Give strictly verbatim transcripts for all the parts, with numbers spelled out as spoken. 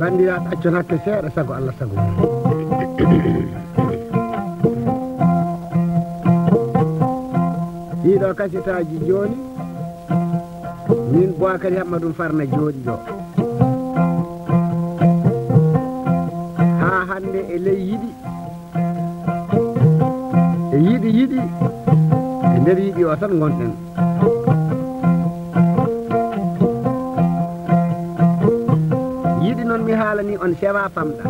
Banndiraaɓe, accon hakke seeɗa, sago Allah, sago. Ɗiiɗo kasetaaji jooni, min Boakary Hammadou Farna jooɗii ɗo. Haa hannde e ley yiɗi, e yiɗi, yiɗi, e nder yiɗi o tan ngonɗen. Yiɗi noon mi haalani on sewa famɗa.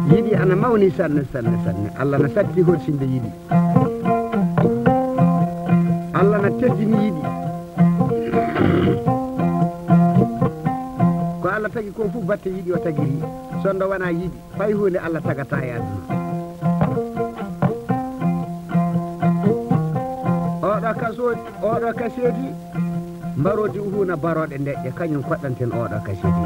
Yiɗi ana mawni sanne, sanne, sanne. Allah na satti horsinde yiɗi. Allah na teddini yiɗi. Ko Allah tagi ko fof batte yiɗi o tagiri. Sonndo wona yiɗi, fay huunde Allah tagata e aduna. Oɗo kaso-, oɗo kaseeti, mbaroodi uhuna barooɗe ndeƴƴe, kañum koɗɗanten oɗo kaseeti.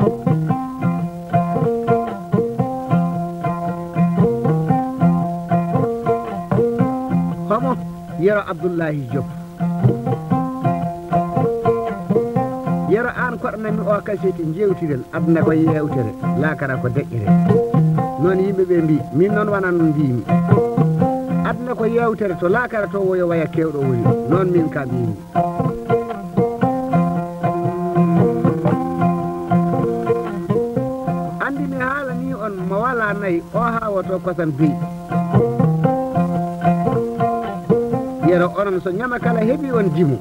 Homo? Yero Abdullahi Diop. Yero, aan koɗananmi o kaseeti, njeewtiren. Aduna ko yeewtere, laakara ko deƴƴere. Noon yimɓe ɓe mbii, min noon wonaa noon mbiimi. Aduna ko yeewtere, to laakara to woyo waya keewɗo woni. Noon min ka mbiimi. Anndi mi haalanii on mo walaa nayi, o haawoto kosam beyi. Yero, onon so ñama kala heɓi on dimo,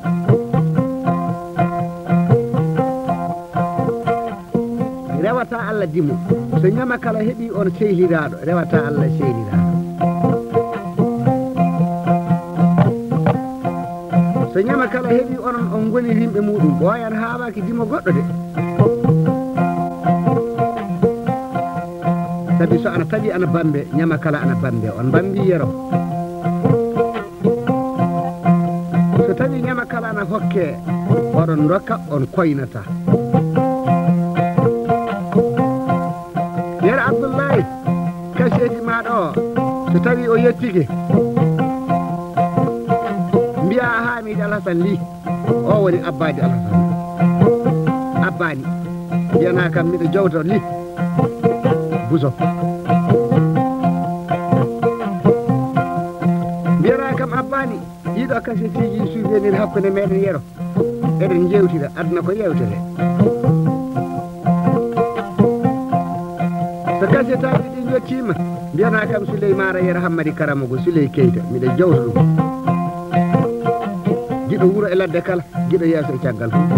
rewata Allah dimo. So ñama kala heɓi on sehliraaɗo, rewata Allah sehliraaɗo. So ñama kala heɓi onon on ngoni yimɓe muɗum, ɓooyan haawaaki dimo goɗɗo de. Sabi so ana tawi ana bambe, ñama kala ana bambe, on bambi yero. So tawi ñama kala ana hokke, oɗon ndokka, on koynata. Yero Abdullahi, kaseeti maaɗa o, so tawi o yettike, mbiya Hamid Alhasan li. O woni Abbaani Alhasan. Abbaani. Mbiyanaa kam miɗo jowta li. Buso. Mbiyanaa kam Abbaani. Ɗiiɗo kaseetiiji souvenir hakkunde meɗen yero. Eɗen njeewtira, aduna ko yeewtere. So kasetaaji ɗi njottiima, mbiyanaa kam Suley Maara Yero Hammadi Karamogo, Suley Keyta, miɗo jowta ɗum. Giɗo wuro e ladde kala, giɗo yeeso e caggal fof.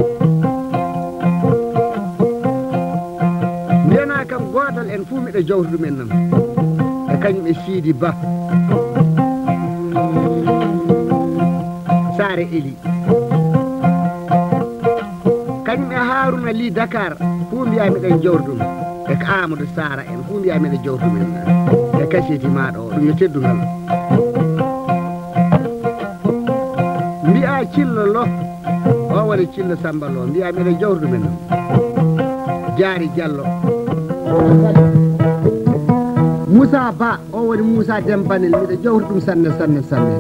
Mbiyanaa kam goodal en fof, miɗo jowta ɗum en noon. E kañum e Siidi Ba. Saare Eli. Kañum e Haruna Ly Dakar, fuu mbiya miɗen jowta ɗum. E ko Amadou Sara en, fuu mbiya miɗen jowta ɗum en. E kaseeti maaɗa o, ɗum yo teddungal. Mbiya Cillo Lo, o woni Cillo Samba Lo, mbiya miɗen jowta ɗum en. Jaari Jallo. Moussa Ba. O woni Moussa Dembanel, miɗo jowta ɗum sanne, sanne, sanne.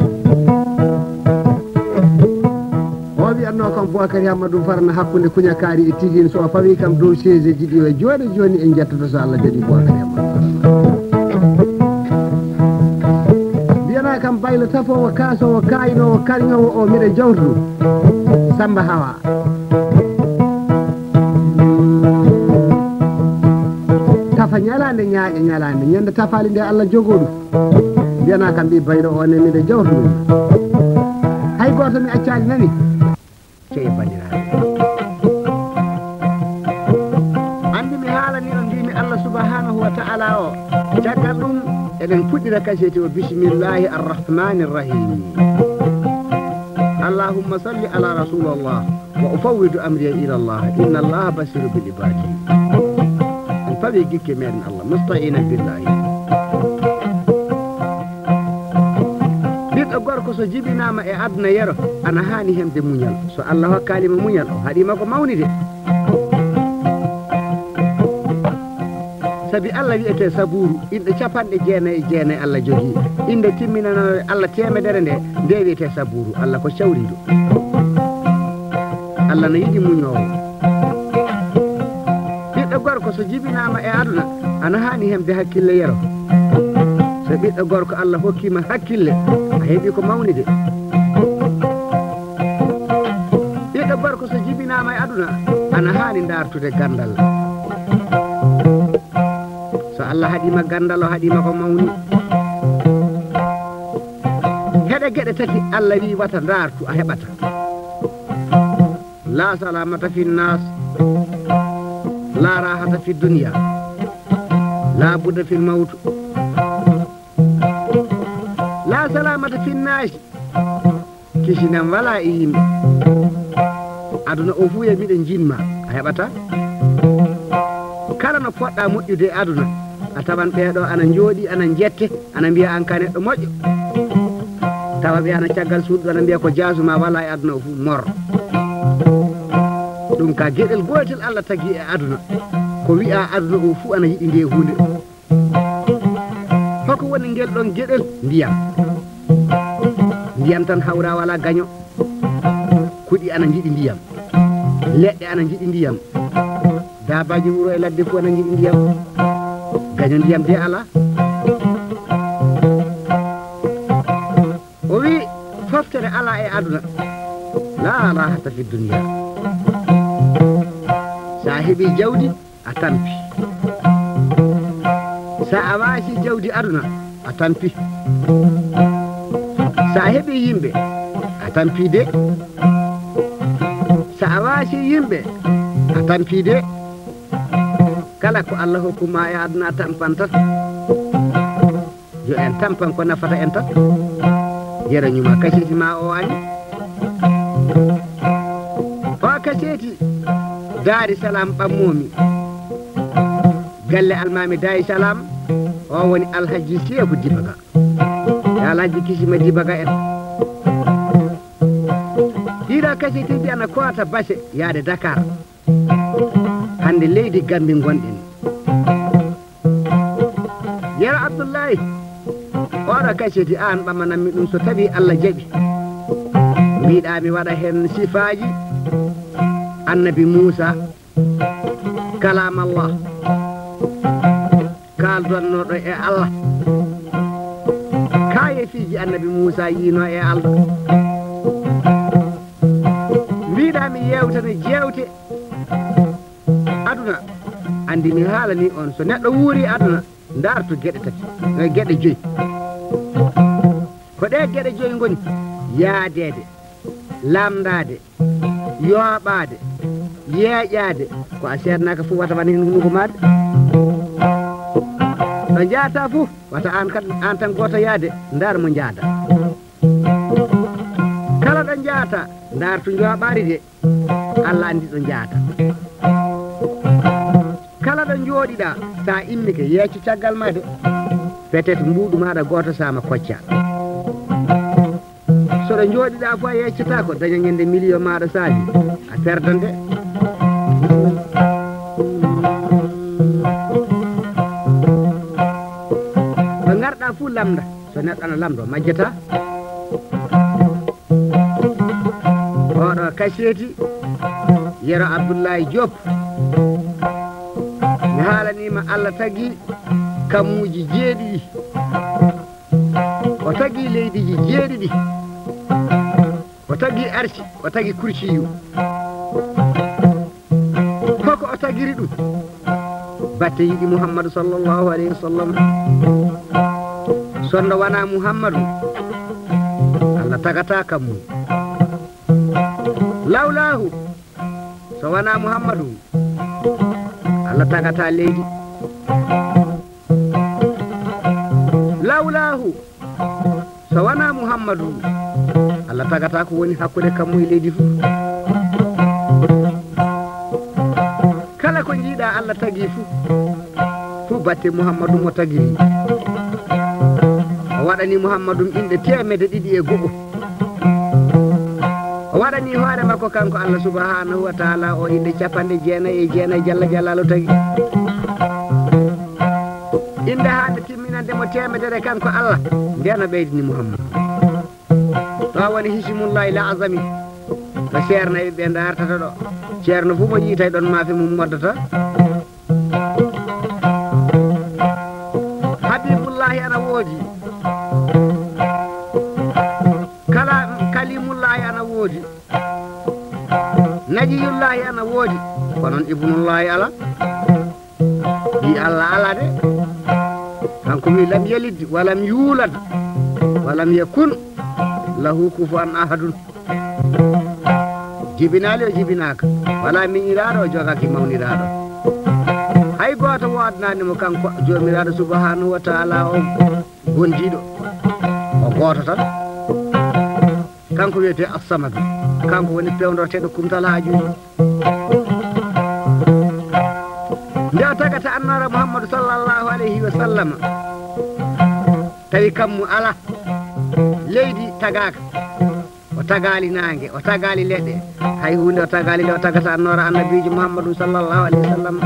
O wiyatnoo kam Boakary Hammadou Farana hakkunde Kuñakaari e Tigine, so o fawi kam dow chaise ji ɗi o jooɗi jooni, en njettoto so Allah jaɓi Boakary Hammadou Farana. Mbiyanaa kam Baylo tafoowo, kaasoowo, kaayinoowo, karñoowo o, miɗo jowta ɗum. Samba Hawa. Tafa ñalaande, ñaaƴa ñalaande, ñande tafaali nde Allah jogoo ɗum. Mbiyanaa kam ɓii Baylo o ne miɗo jowta ɗum. Hay gooto mi accaali nani. Cey banndiraaɓe. Anndi mi haalani on, mbiimi Allah subhanahu wa ta'ala o. Caggal ɗum, eɗen puɗɗira kaseti o, bismillahi arrahmani rrahim. Allahumma salli ala rasulullah. Wa ufawwidu amriya ila Allah, inna Allah basiru bil ibadi. En pawi gikke meɗen Allah, musta'inan billahi. Ɓiɗɗo gorko so jibinaama e aduna yero, ana haani heɓde muñal. So Allah hokkaali mo muñal, o haɗiima ko mawni de. Sabi Allah wiyetee Sabuuru, inɗe capanɗe jeenayi e jeenayi Allah jogii. Innde timminanooɗe Allah teemedere nde, nde wiyetee Sabuuru. Allah ko cawriiɗo. Allah no yiɗi muñoowo. Jibinaama e aduna, ana haani heɓde hakkille yero. So ɓiɗɗo gorko Allah hokkiima hakkille, a heɓi ko mawni de. Ɓiɗɗo gorko so jibinaama e aduna, ana haani ndaartude ganndal. So Allah haɗiima ganndal, o haɗiima ko mawni. Heɗe geɗe tati Allah wi wata ndaartu, a heɓata. La salamata fi nnas, la rahata fi dunya, la budda fil mawtu. La salamata fi nnasi, kisinam wala e yimɓe. Aduna o fuu e miɗen jinma, a heɓata. Kala no poɗɗa moƴƴude e aduna, a tawan ɓeeɗo ana njooɗi, ana njette, ana mbiya an ka neɗɗo moƴƴo. Tawa ɓe ana caggal suudu ana mbiya ko jaasuma wala e aduna o fuu mor. Ɗum ka geɗel gootel Allah tagi e aduna. Ko wi'a aduna o fuu ana yiɗi nde huunde. Hoko woni ngel ɗon geɗel? Ndiyam. Ndiyam tan hawra wala gaño. Kuɗi ana njiɗi ndiyam. Leɗɗe ana njiɗi ndiyam. Daabaaji wuro e ladde fuu ana njiɗi ndiyam. Gaño ndiyam de ala. O wi, foftere ala e aduna. La rahata fi dunya. Sa heɓi jawdi, a tampi. Sa a waasi jawdi aduna, a tampi. Sa a heɓi yimɓe, a tampi de. Sa a waasi yimɓe, a tampi de. Kala ko Allah hokkuma e aduna, a tampan tan. Yo en tampan ko nafata en tan. Yero ñuma kaseti ma o ani. O kaseti Daari Salam ɓammomi. Galle almami Daari Salam, o woni Alhaji Seeku Dibaga. E Alhaji Kisima Dibaga en. Ɗiɗo kasetiji ana koota base yaade Dakar. Hande leydi Gambi ngonɗen. Yero Abdullahi, oɗo kaseti an ɓamanammi ɗum so tawi Allah jaɓi. Mbiɗa mi waɗa hen sifaaji Annabi Muusa, Kalaamallah, kaaldonnoɗo e Allah. Kaayefiiji Annabi Muusa yiino e Allah. Mbiɗa mi yewtana jewte aduna. Andi mi haalani on, so neɗɗo wuuri aduna, ndartu geɗe tati, eh, geɗe joyi. Ko ɗe geɗe joyi ngoni: yaadeede, lamndaade, yooɓaade, yeeƴaade. Ko a seednaaka fof wata wane heen hunuko maaɗa. Ɗo njaata fof, wata aan kadi, aan tan gooto yaade, ndaar mo njaada. Kala ɗo njaata, ndaar to njooɓaari de. Allah anndi ɗo njaata. Kala ɗo njooɗiɗa, sa immike, yeecco caggal ma de. Peut-être mbuuɗu maɗa gooto sama kocca. So ɗo njooɗiɗa fof a yeccata ko daña ñande million maɗa saabi, a perdan de. Ɗo ngarɗa fof lamda. So neɗɗo ana lamdo, majjata. Oɗo kaseti, Yero Abdullahi Diop. Mi haalanima Allah tagi kammuji jeeɗiɗi. O tagi leydiji jeeɗiɗi. O tagi arsi, o tagi kursiyu. Hoko o tagiri ɗum? Batte yiɗi Muhammadu sallallahu alayhi wa sallam. Sonno wana Muhammadu, Allah tagata kammu. Lawlahu, so wana Muhammadu, Allah tagata leydi. Lawlahu, so wana Muhammadu, Allah tagata ko woni hakkunde kammu e leydi fof. Kala ko jiiɗa Allah tagi fof, fof batte Muhammadu mo tagiri. O waɗani Muhammadu inɗe teemedde ɗiɗi e go'o. O waɗani hoore makko kanko Allah subhanahu wa ta'ala o inɗe capanɗe jeenayi e jeenayi jalla jalalu tagi. Innde hande timminande mo teemedere kanko Allah, nden o ɓeydini Muhammad. Ɗo woni Hismullahi l Azami, ɗo ceerno e ɓe dartata ɗo. Ceerno fuu mo yiitay ɗon maafe mum moddata. Kala Kalimullaahi ana woodi, Najiyullaahi ana woodi, ko noon Ibnullaahi alaa. Ɓii Alla alaa de. Kanko wi: "Lam yalid, wa lam yuulad, wa lam yakun lahu kufuwan ahadun." Jibinaali, o jibinaaka. Walaa miñiraaɗo, o jogaaki mawniraaɗo. Hay gooto woodanaani mo kanko Joomiraaɗo Subhaanahu wa Taala o gondiiɗo. O gooto tan. Kanko wiyetee As-Samadu. Kanko woni peewndorteeɗo kumtal haajuuji. Nde o tagata annoora Muhammadu sallallahu alayhi wa sallam, tawi kammu alaa, leydi tagaaka. O tagaali naange, o tagaali leɗɗe, hay huunde o tagaali nde o tagata annoora Annabiijo Muhammadu sallallahu alayhi wa sallam.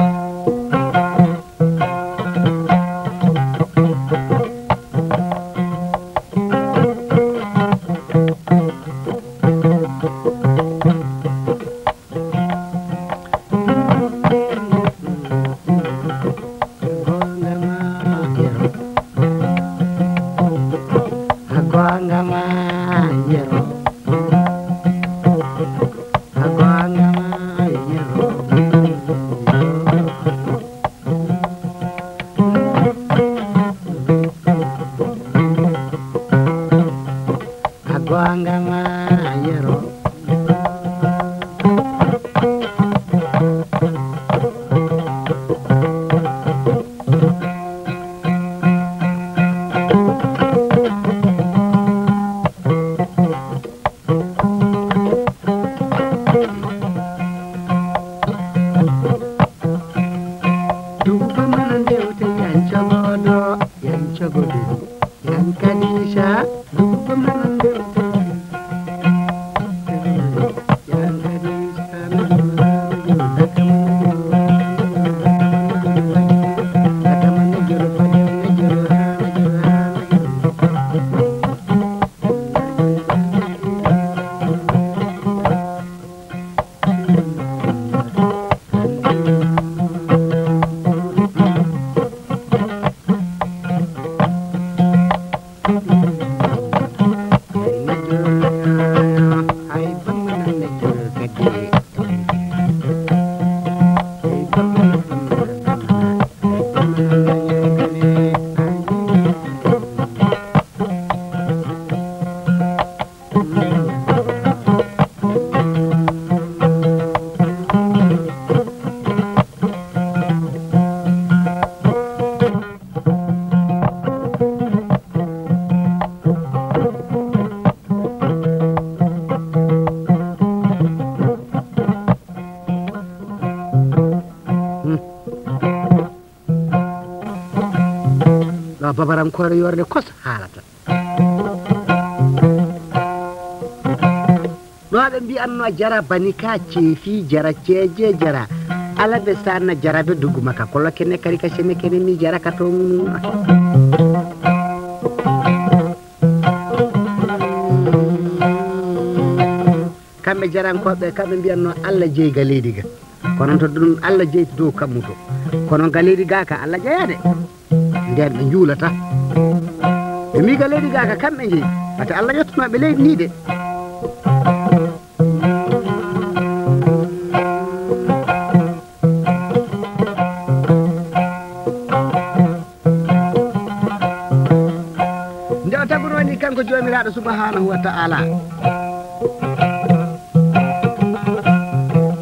Goonga ma, Yero. A goonga ma, Yero. A goonga ma, Yero. A goonga ma, Yero. Duuba mana ndewte yancogodo, yancogodo. Yan Kadisa, duuba mana ndewte. Yan Kadisa, Ɗo babarankoore yoorde kos haalata. Ɗo ɓe mbiyanno jara bani ka ceefi, jara ceeje, jara alabe sana, jara be duguma ka kolo kene kari ka seme kene mi jara ka to munu. Kamɓe jarankooɓe, kamɓe mbiyanno Allah jeyi ga leydi ga. Kono to ɗum Allah jeyi to dow kammu to. Kono ga leydi ga ka Allah jeyaade. Nden ɓe njuulata. Ɓe mbi ga leydi ga ka kamɓe jeyi. Wata Allah yettuno ɓe leydi ni de. Nde o taguno ni kanko Joomiraaɗo subhanahu wa ta'ala,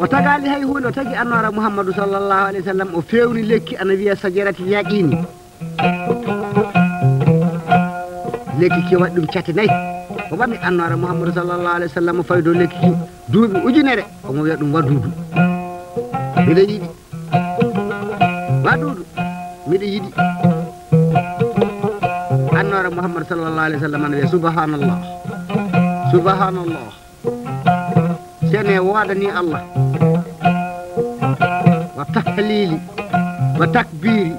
o tagaali hay huunde, o tagi annoora Muhammadu sallallahu alaihi wasallam, o fewni lekki ana wiya sajarati yaqini. Lekki ki waɗi ɗum cate nayi. O ɓami annoora Muhammadu sallallahu alaihi wasallam, o fawi dow lekki ki duuɓi ujunere, omo wiya ɗum wadudu. Miɗo yiɗi. Wadudu, miɗo yiɗi. Annoora Muhammad sallallahu alaihi wasallam ana wiya, "Subhanallah. Subhanallah. Sene woodani Allah. Wa tahlili, wa takbiri,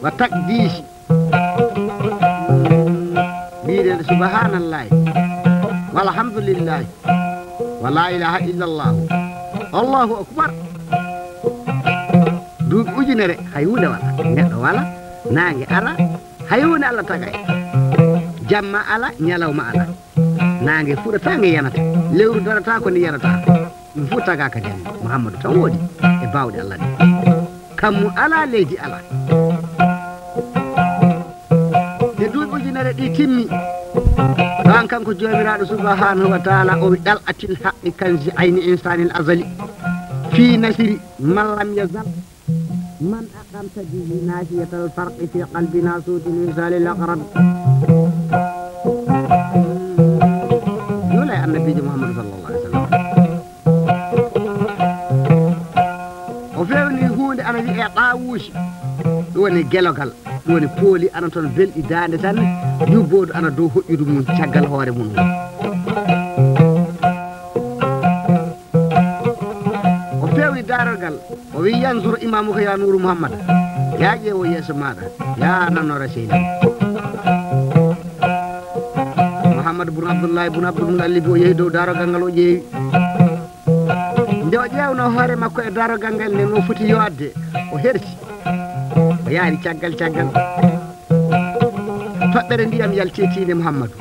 wa takdisi." Mbiɗen subhanallahi, walhamdulillahi, wa la ilaha illallahu, Allahu akbar. Duuɓi ujunere, hay huunde wala. Neɗɗo wala, naange ara, hay huunde Allah tagay. Jamma ala, ñalawma ala. Naange fuɗataa, nge yanataa. Lewru darataa ko nde yanataa. Ɗum fof tagaaka janngo. Muhammadu tan woodi e baawɗe Allah ɗe. Kammu alaa, leydi alaa. Nde duuɓi ujunere ɗi timmi, ɗo an kanko Joomiraaɗo Subhaanahu wa Taala o wi: "Ɗal atil haqqi kanzi ayni insanil azali, fi nasiri man lam yazal, man aqamta bihi nahiyatal farqi fi qalbi nasuti misali laqrab." Juula e Annabiijo Muhammadu sallallahu alaihi wasallam. O fewni huunde ana wiyee ɗaawuusi, ɗum woni gelogal, ɗum woni pooli ana toon belɗi daande tan, yubboodu ana dow hoƴƴudu mum caggal hoore mum. O fewni daarorgal, o wi: "Yanzur imamuka ya Nuuru Muhammad, yaa ƴeewo yeeso maaɗa, yaa nanora seydi." Muhammad bun Abdullahi bun Abdul Mutallib o yehi dow daarorgal ngal, o ƴeewi. Nde o ƴeewnoo hoore makko e daarorgal ngal, nde no foti yootde, o hersi. O yaari caggal caggal. Toɓɓere ndiyam yalti e tiinde Muhammadu.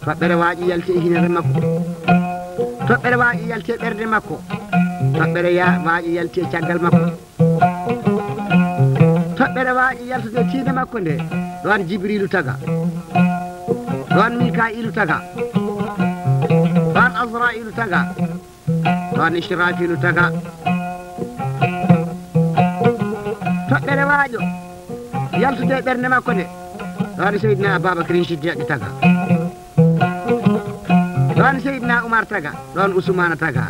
Toɓɓere waaƴo yalti e hineere makko. Toɓɓere waaƴo yalti e ɓernde makko. Toɓɓere ya-, waaƴo yalti e caggal makko. Toɓɓere waaƴo yaltude e tiinde makko nde, ɗoon Jibriilu taga. Ɗoon Mikaa'iilu taga. Ɗoon Azraa'iilu taga. Ɗoon Israafiilu taga. Toɓɓere waaƴo yaltude e ɓernde makko nde, ɗoon Seydina Ababakrin Siddiq taga. Ɗoon Seydina Umar taga. Ɗoon Usmaana taga.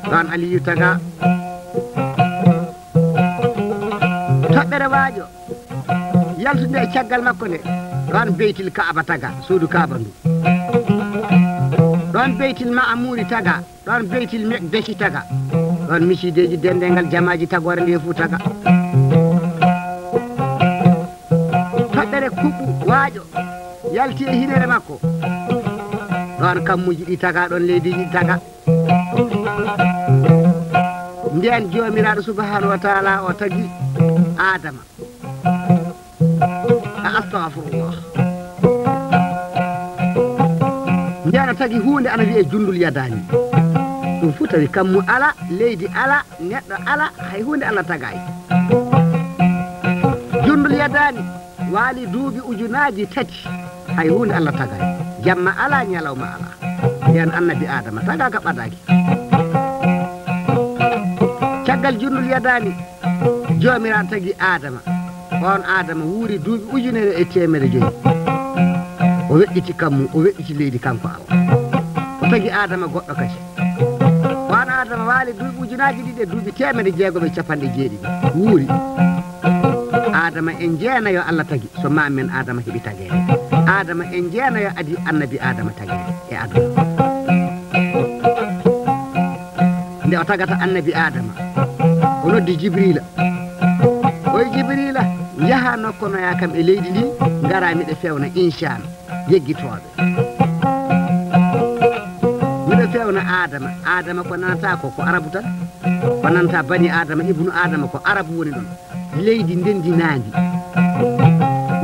Ɗoon Aliyu taga. Toɓɓere waaƴo yaltude e caggal makko nde, ɗoon Beytil Kaaba taga, suudu Kaaba ndu. Ɗoon Beytil Ma'amuuri taga. Ɗoon Beytil Mekdesi taga. Ɗoon misiideeji denndengal jamaaji tagoore nde fof taga. Toɓɓere kuɓɓu waaƴo yalti e hineere makko. Ɗoon kammuuji ɗi taga, ɗoon leydiiji ɗi taga. Ndeen Joomiraaɗo Subhaanahu wa Taala o tagi Aadama. A, astagfirullah. Nde ana tagi huunde ana wiyee jundul yadaani. Ɗum fof tawi kammu ala, leydi ala, neɗɗo ala, hay huunde Allah tagaaki. Jundul yadaani waali duuɓi ujunaaji tati, hay huunde Allah tagaaki. Jamma ala, ñalawma ala. Ndeen Annabi Aadama tagaaka, ɓadaaki. Caggal jundul yadaani, Joomiraaɗo tagi Aadama. Oon Aadama wuuri duuɓi ujunere e teemedde joyi. O weƴƴiti kammu, o weƴƴiti leydi, kanko Allah. O tagi Aadama goɗɗo kadi. Oon Aadama waali duuɓi ujunaaji ɗiɗi e duuɓi teemedde jeegom e capanɗe jeeɗiɗi. Wuuri. Aadama en jeenayo Allah tagi, so maam men Aadama heɓi tageede. Aadama en jeenayo adii Annabi Aadama tageede e aduna. Nde o tagata Annabi Aadama, o noddi Jibriila. O wi: "Jibriila, njahaa nokkonoyaa kam e leydi ndi, ngaraa miɗo fewna insaana, yeggitooɓe. Miɗo fewna Aadama." Aadama ko nanata ko, ko Arabu tan. Ko nanata bani Aadama, ibnu Aadama, ko Arabu woni ɗoon. Leydi ndendinaandi.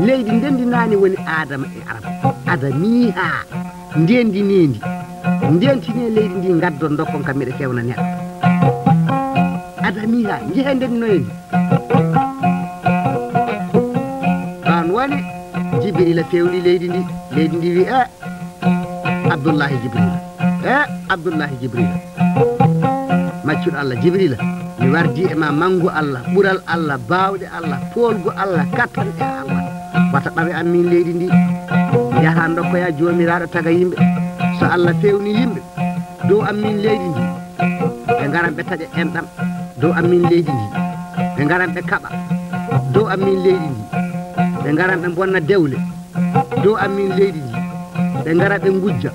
Leydi ndendinaandi woni Aadama e Arabu. Adamiiha, ndendineendi. Ndentinee leydi ndi, ngaddon, ndokkon kam, miɗo fewna neɗɗo. Adamiiha, njehee ndendinoyee ndi. Ɗoon woni Jibriila fewni leydi ndi. Leydi ndi wi: "E Abdullahi Jibriila, e Abdullahi Jibriila, maccuɗo Allah Jibriila, mi wardii e ma manngu Allah, ɓural Allah, baawɗe Allah, poolgu Allah, kattanɗe Allah. Wata ɓawe am min leydi ndi. Njahaa ndokkoyaa Joomiraaɗo taga yimɓe. So Allah fewni yimɓe dow am min leydi ndi, ɓe ngaran ɓe taƴa enɗam dow am min leydi ndi. Ɓe ngaran ɓe kaɓa dow am min leydi ndi. Ɓe ngaran ɓe mbonna dewle dow am min leydi ndi. Ɓe ngara ɓe ngujja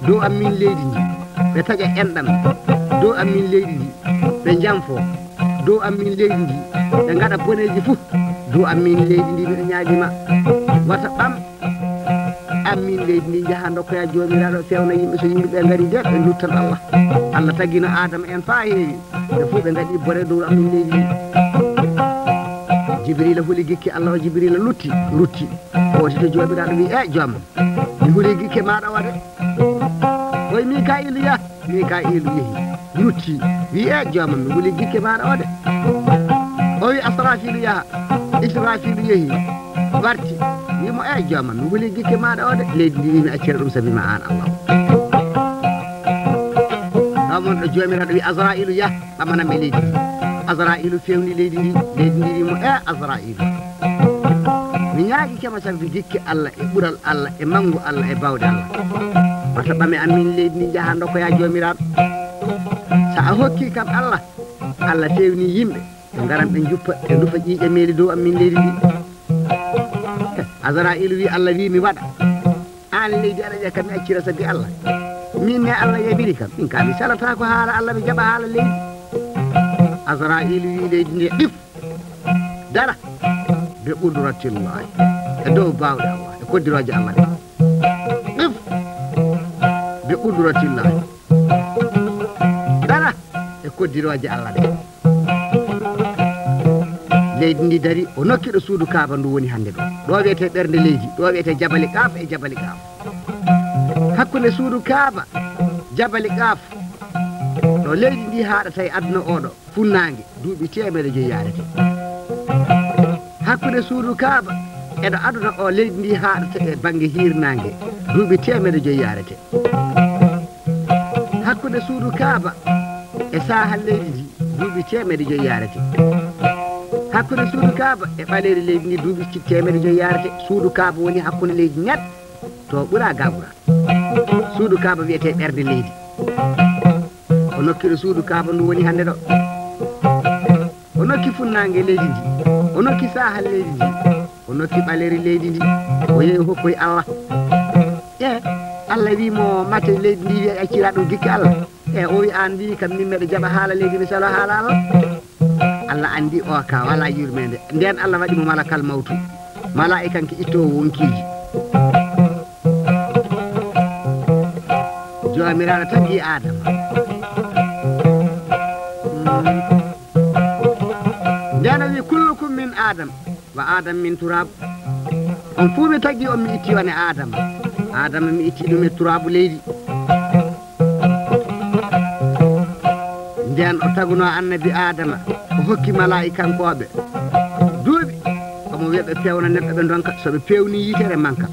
dow am min leydi ndi. Ɓe taƴa enɗam dow am min leydi ndi. Ɓe njanfo dow am min leydi ndi. Ɓe ngaɗa boneeji fof dow am min leydi ndi. Miɗo ñaagi ma, wata ɓam am min leydi ndi, njaha ndokkoya Joomiraaɗo, fewna yimɓe. So yimɓe ɓe ngari de, ɓe nduttan Allah. Allah tagino Aadama en faa heewi, ɓe fof ɓe ngaɗi bone dow am min leydi ndi. Jibrila huli gikke Allah o, Jibrila lutti, rutti. Hooti to Joomiraaɗo, wi: "E joomam, mi huli gikke maaɗa o de." O wi: "Mikaa'iilu yah." Mikaa'iilu yehi, rutti, wi: "E joomam, mi huli gikke maaɗa o de." O wi: "Asraafiilu yaha." Israafiilu yehi, warti, wi mo: "E joomam, mi huli gikke maaɗa o de." Leydi ndi wi: "Mi accira ɗum sabi ma aan Allah." Ɗo mon ɗo Joomiraaɗo wi: "Azra'iilu yah." Ɓamanan mi leydi ndi. Azra'iilu fewni leydi ndi, leydi ndi wi mo: "E Azra'iilu, mi ñaagike ma sabi gikke Allah e ɓural Allah e manngu Allah e baawɗe Allah. Wata ɓame an min leydi ndi, njaha ndokkoya Joomiraaɗo. So a hokkii kam Allah, Allah fewni yimɓe, ɓe ngaran ɓe njuppa, ɓe ndufa ƴiiƴe meeli dow am min leydi ndi." Azra'iilu wi: "Allah wi mi waɗa. Aan leydi aɗa wiya kam mi accira sabi Allah. Min ne Allah yamiri kam. Min ka mi salataako haala Allah, mi jaɓa haala leydi." Azra'iilu wi leydi ndi: "Ɗif! Dara! Bi qudratillahi. E dow baawɗe Allah, e koddirooje Allah ɗe. Ɗif! Bi qudratillahi. Dara! E koddirooje Allah ɗe." Leydi ndi dari, o nokki ɗo suudu Kaaba ndu woni hannde ɗo. Ɗo wiyetee ɓernde leydi, ɗo wiyetee Jabali Qaaf e Jabali Qaaf. Hakkunde suudu Kaaba, Jabali Qaaf, ɗo leydi ndi haaɗata e aduna o ɗo, funnaange, duuɓi teemedde joyi yaarete. Hakkunde suudu Kaaba e ɗo aduna o leydi ndi haaɗata e bannge hiirnaange, duuɓi teemedde joyi yaarete. Hakkunde suudu Kaaba e saahal leydi ndi, duuɓi teemedde joyi yaarete. Hakkunde suudu Kaaba e ɓaleeri leydi ndi, duuɓi ci-, teemedde joyi yaarete. Suudu Kaaba woni hakkunde leydi net, to ɓura ga ɓura. Suudu Kaaba wiyetee ɓernde leydi. O nokki ɗo suudu Kaaba ndu woni hannde ɗo. O nokki funnaange leydi ndi. O nokki saahal leydi ndi. O nokki ɓaleeri leydi ndi. O yehi o hokkoyi Allah. E Allah wi mo, mate leydi ndi wiya accira ɗum gikke Allah? E o wi, aan wi kam min meɗa jaɓa haala leydi, mi salo haala Allah. Allah anndi o ka wala yurmeende. Nden Allah waɗi mo malakal mawtu. Malaa'ikanke ittoowo wonkiiji. Joomiraaɗo tagi Aadama. Mm. Nden o wi, "Kullukum min Aadam, wa Aadam min turaab." On fuu mi tagi on, mi itti on e Aadama. Aadama mi itti ɗum e turaabu leydi. Nden o taguno annabi Aadama, o hokki malaa'ikankooɓe duuɓi. Omo wiya ɓe pewna neɗɗo, ɓe ndonka. So ɓe pewni yitere, manka.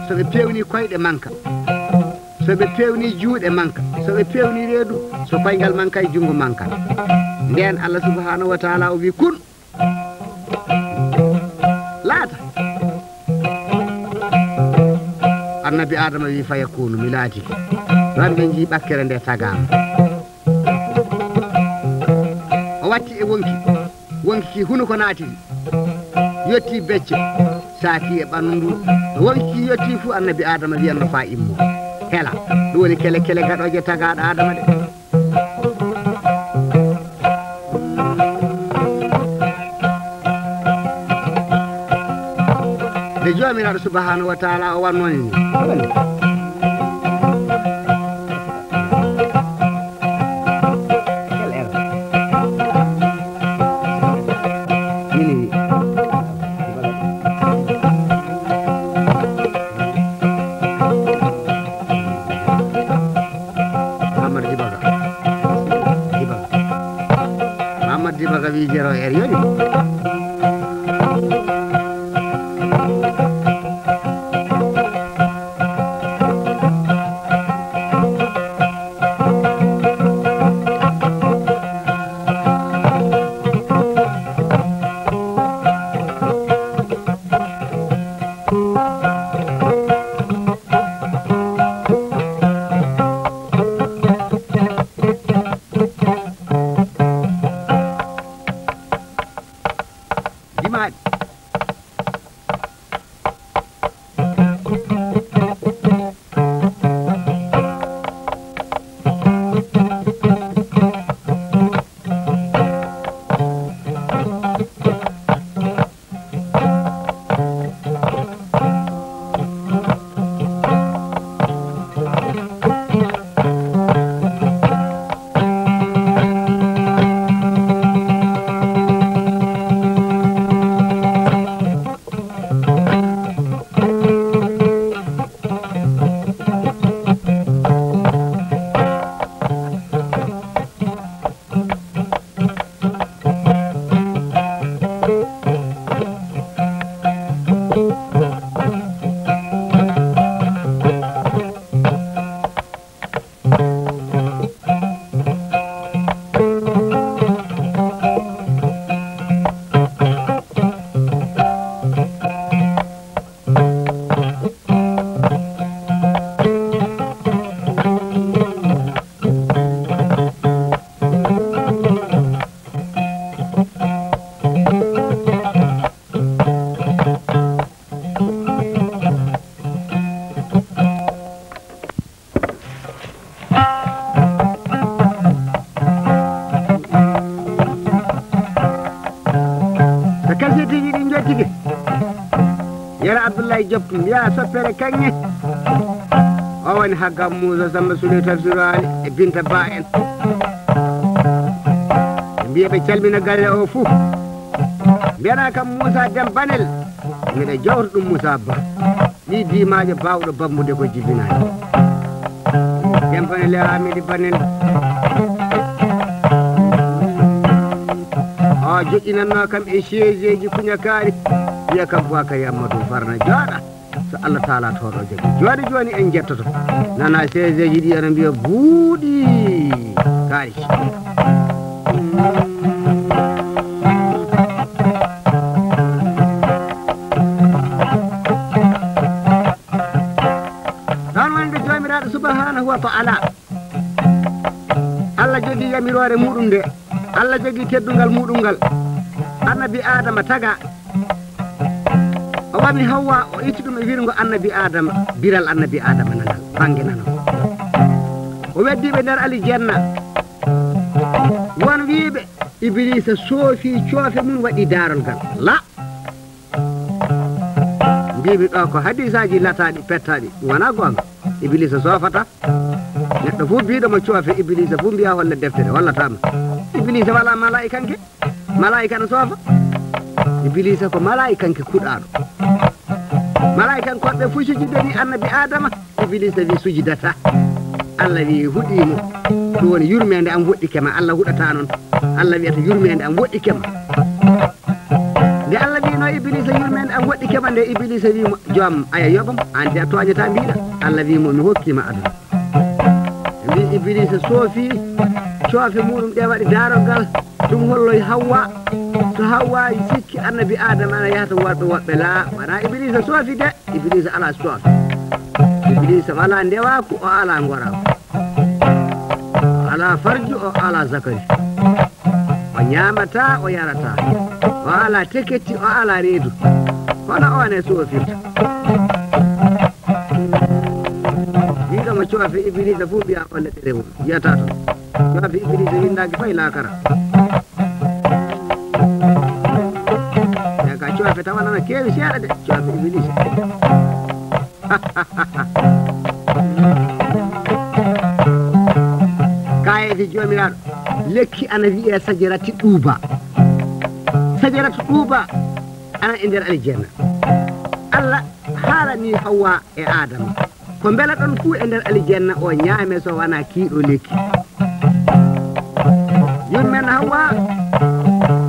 So ɓe pewni koyɗe, manka. So ɓe pewni juuɗe, manka. So ɓe pewni reedu, so koyngal manka e junngo, manka. Nden Allah subhanahu wa ta'ala o wi, "Kun." Laata. Annabi Aadama wi, "Fayakunu, mi laatike." Ɗon ɓe njii ɓakkere nde tagaama. O watti e wonki. Wonki ki hunuko naatiri. Yotti becce. Saaki e ɓanndu. Wonki ki yotti fu, annabi Aadama wiyan no faa immo. Hela. Ɗum woni kele kele gaɗooje tagaaɗo Aadama ɗe. Nde Joomiraaɗo subhanahu wa ta'ala o wanno ni. Amadou Dibaga. Dibaga. Amadou Dibaga wi zéro heure yoni. Kaseetiji ɗi njottike. Yero Abdullahi Diop mbiya soppere kaŋŋe. O woni Haggam Muusa Samba Sule Tafsir Ali e Binta Ba en. Ɓe mbiya ɓe calmina galle o fuu. Mbiyana kam Muusa Dem Banel. Miɗa jawta ɗum Muusa Ba. Ɗi diimaajo baawɗo bambude ko jibinaani. Dem Banel e Hamidi Banel. O joƴƴinannoo kam e chaise ji kuñakaari. Wiya kam Boubacar Amadou Farna jooɗa. So Allah Taala tooɗo jaggi. Jooni jooni en njettoto. Nana chaise ji ɗi ana mbiya buuɗi kaari. Ɗon wonde Joomiraaɗo Subhaanahu wa Ta'ala, Allah jogii yamiroore muuɗum nde, Allah jogii teddungal muuɗum ngal. Annabi Aadama taga, o ɓami Hawwa, o itti ɗum e wirngo Annabi Aadama, biral Annabi Aadama nanal, bannge nano. O weddi ɓe nder Alijanna. Won wiiɓe, Ibiliisa soofi coofe mum waɗi daarol ngal. La! Mbiimi ɗo ko hadiisaaji lataaɗi, pettaaɗi, ɗum wonaa goonga. Ibiliisa soofata. Neɗɗo fof biiɗo mo coofe, Ibiliisa fof mbiya holla deftere, hollataama. Ibiliisa walaa malaa'ikanke. Malaa'ika no soofa. Ibiliisa ko malaa'ikanke kuɗaaɗo. Malaa'ikankoɓe fof sujidani Annabi Aadama. Ibiliisa wi sujidata. Allah wi huɗii mo. Ɗum woni yurmeende am woɗɗike ma. Allah huɗata noon. Allah wiyata yurmeende am woɗɗike ma. Nde Allah wiino Ibiliisa yurmeende am woɗɗike ma nde, Ibiliisa wi mo, joom, aya yoɓam, aan de a tooñataa mbiɗa. Allah wi mo, mi hokkii ma aduna. Ɓe mbi Ibiliisa soofi coofe muuɗum ɗe waɗi daarogal. Ɗum holloy Hawwa. So Hawwa sikki Annabi Aadama ana yahata worɓe woɓɓe laa, wonaa Ibiliisa soofi de. Ibiliisa alaa coofe. Ibiliisa walaa ndewaaku, o alaa ngoraaku. O alaa farju, o alaa zakari. O ñaamataa, o yarataa. O alaa teketti, o alaa reedu. Hono oon e soofirta. Wiɗo mo coofe Ibiliisa fof mbiya holle ɗerewol. Yiyata toon. Coofe Ibiliisa winndaaki fay laakara. Ɓe ka coofe tawa nana keewi seeɗa de, coofe Ibiliisa. Kaayeefi Joomiraaɗo, lekki ana wiyee sajarati ɗuuba. Sajaratu ɗuuba ana e nder aljanna. Allah haalani Hawwa e Aadama. Ko mbela ɗon fuu e nder aljanna o ñaame so wonaa kii ɗoo lekki. Yummen Hawwa,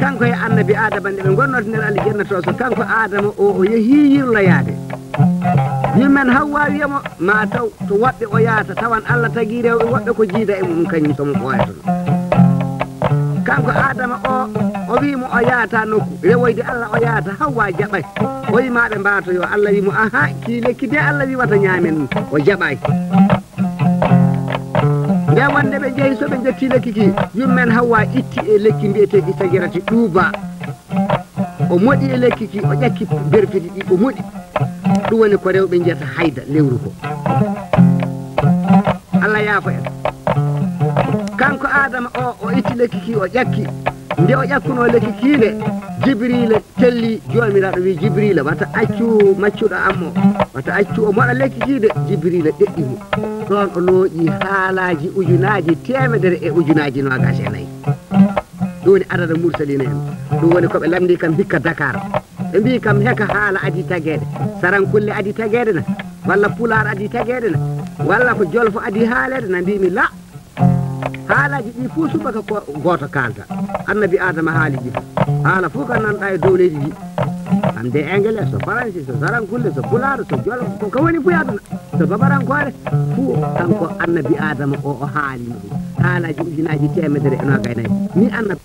kanko e Annabi Aadama nde ɓe ngonnoo to nder aljanna to, so kanko Aadama o, o yehii yirloyaade. Yummen Hawwa wiya mo, maa taw to woɓɓe o yahata, tawan Allah tagii rewɓe woɓɓe ko jiida e mum, kañum so mo ɓooya toon. Kanko Aadama o, o wii mo o yahata nokku, rewoyde Allah o yahata, Hawwa jaɓay. O wii maa ɓe mbaatoyoo, Allah wii mo, ahaa, kii lekki de Allah wii wata ñaamen, o jaɓaay. Nde wonde ɓe njehi, so ɓe njetti lekki ki, yummen Hawwa itti e lekki mbiyeteeki sajarati ɗuuba. O moɗi e lekki ki, o ƴakki berfeɗi ɗi, o moɗi. Ɗum woni ko rewɓe njiyata hayda lewru ko. Allah yaafo en. Kanko Aadama o, o itti lekki ki, o ƴakki. Nde o ƴakkunoo lekki ki nde, Jibriila telli, Joomiraaɗo wi Jibriila, wata accu maccuɗo am o, wata accu o moɗa lekki ki de. Jibriila ɗeɗɗi mo. Ɗoon o looƴi haalaaji ujunaaji teemedere e ujunaaji noogaas e nayi. Ɗum woni adada mursaliina en. Ɗum woni ko ɓe lamndii kam hikka Dakar. Ɓe mbii kam heka haala adii tageede. Sarankulle adii tageede na? Walla Pulaar adii tageede na? Walla ko Jolfo adii haaleede na? Mbiimi la. Haalaaji ɗi fof subaka ko gooto kaalta. Annabi Aadama haali ɗi fof. Haala fof ka nanɗa e dow leydi ndi. Kam de Engele, so Faransi, so Sarankulle, so Pulaar, so Jolfo, ko ka woni fof e aduna. So Babarankoore, fof kanko Annabi Aadama o, o haali ɗum. Haalaaji ujunaaji teemedere e noogay nayi. Ni Annabi